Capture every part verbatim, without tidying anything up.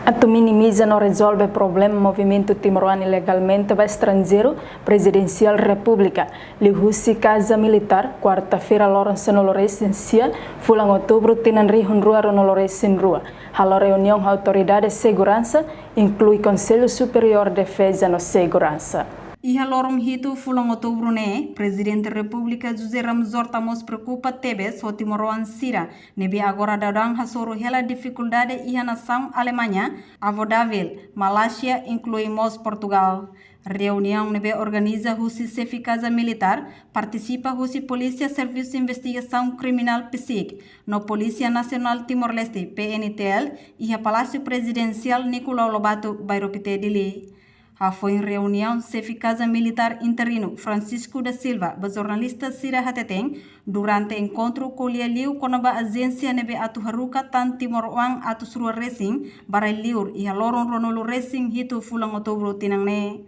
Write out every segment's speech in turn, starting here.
Atu minimiza no rezolve problema movimentu timoroan ilegalmente ba estranjeiru, Prezidensiál Repúblika, liuhusi Kaza Militár, kuarta-feira loron sanulu-resin-sia, fulan Outubru tinan rihun rua ruanulu-resin-rua, halo reuniaun ho autoridade seguransa, inklui Konsellu Superiór Defeza no Seguransa. Iha loron hitu fulan Outubru ne'e, Prezidente Repúblika José Ramos Horta mós preokupa tebes ho timoroan sira ne'ebé agora daudaun hasoru hela difikuldade iha nasaun Alemaña, Abu Dhabi, Malázia, inklui mós Portugál. Reuniaun ne'ebé organiza husi Xefe Kaza Militár, partisipa husi Polísia Servisu Investigasaun Kriminál, PSIK, no Polísia Nasionál Timor-Leste, P N T L, iha Palásiu Prezidensiál Nicolau Lobato, Bairro Pité, Dili. Hafoin reuniaun, Xefe Kaza Militár interinu, Francisco da Silva, ba jornalista sira hateten, durante enkontru ko'alia liu kona-ba ajénsia ne'ebé atu haruka tan timoroan atus rua resin ba rai-liur iha loron ruanulu-resin-hitu fulan Outubru tinan ne'e.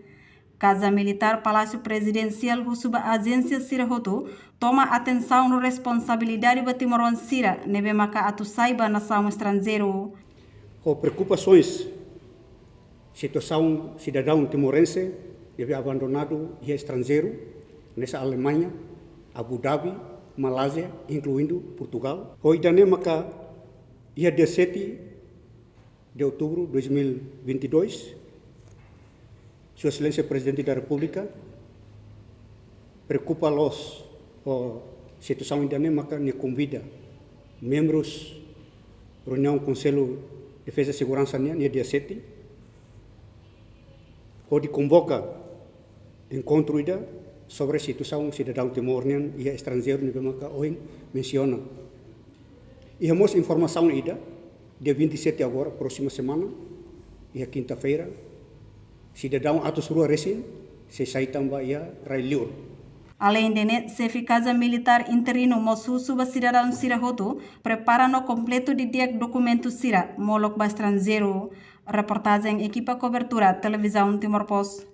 Kaza Militár Palásiu Prezidensiál husu ba ajénsia sira hotu toma atensaun no responsabilidade ba timoroan sira ne'ebé maka atu sai ba nasaun estranjeiru. Ho preokupasoens situasaun sidadaun timorense ne'ebé abandonadu iha estranjeiru, hanesan Alemaña, Abu Dhabi, Malázia, inkluindu Portugál. Ho ida-ne'e maka iha dia sete de outubro de dois mil e vinte e dois, Sua Exelénsia Prezidente da Repúblika preokupa loos ho situasaun ida-ne'e maka nia konvida membrus reuniaun Konsellu Defeza Seguransa nian, iha dia sete, hodi konvoka enkontru ida sobre situasaun sidadaun Timor nian iha estranjeiru ne'ebé maka ohin mensiona. Iha mós informasaun ida, dia vinte e sete agora, próxima semana, iha kinta-feira, sidadaun atus rua resin sei sai tan ba iha rai-liur. Aleinde ne'e, Xefe Kaza Militár interinu mós husu ba sidadaun sira hotu prepara no kompletu didi'ak dokumentu sira molok ba estranjeiru. Reportajen ekipa kobertura Televizaun Timor Post.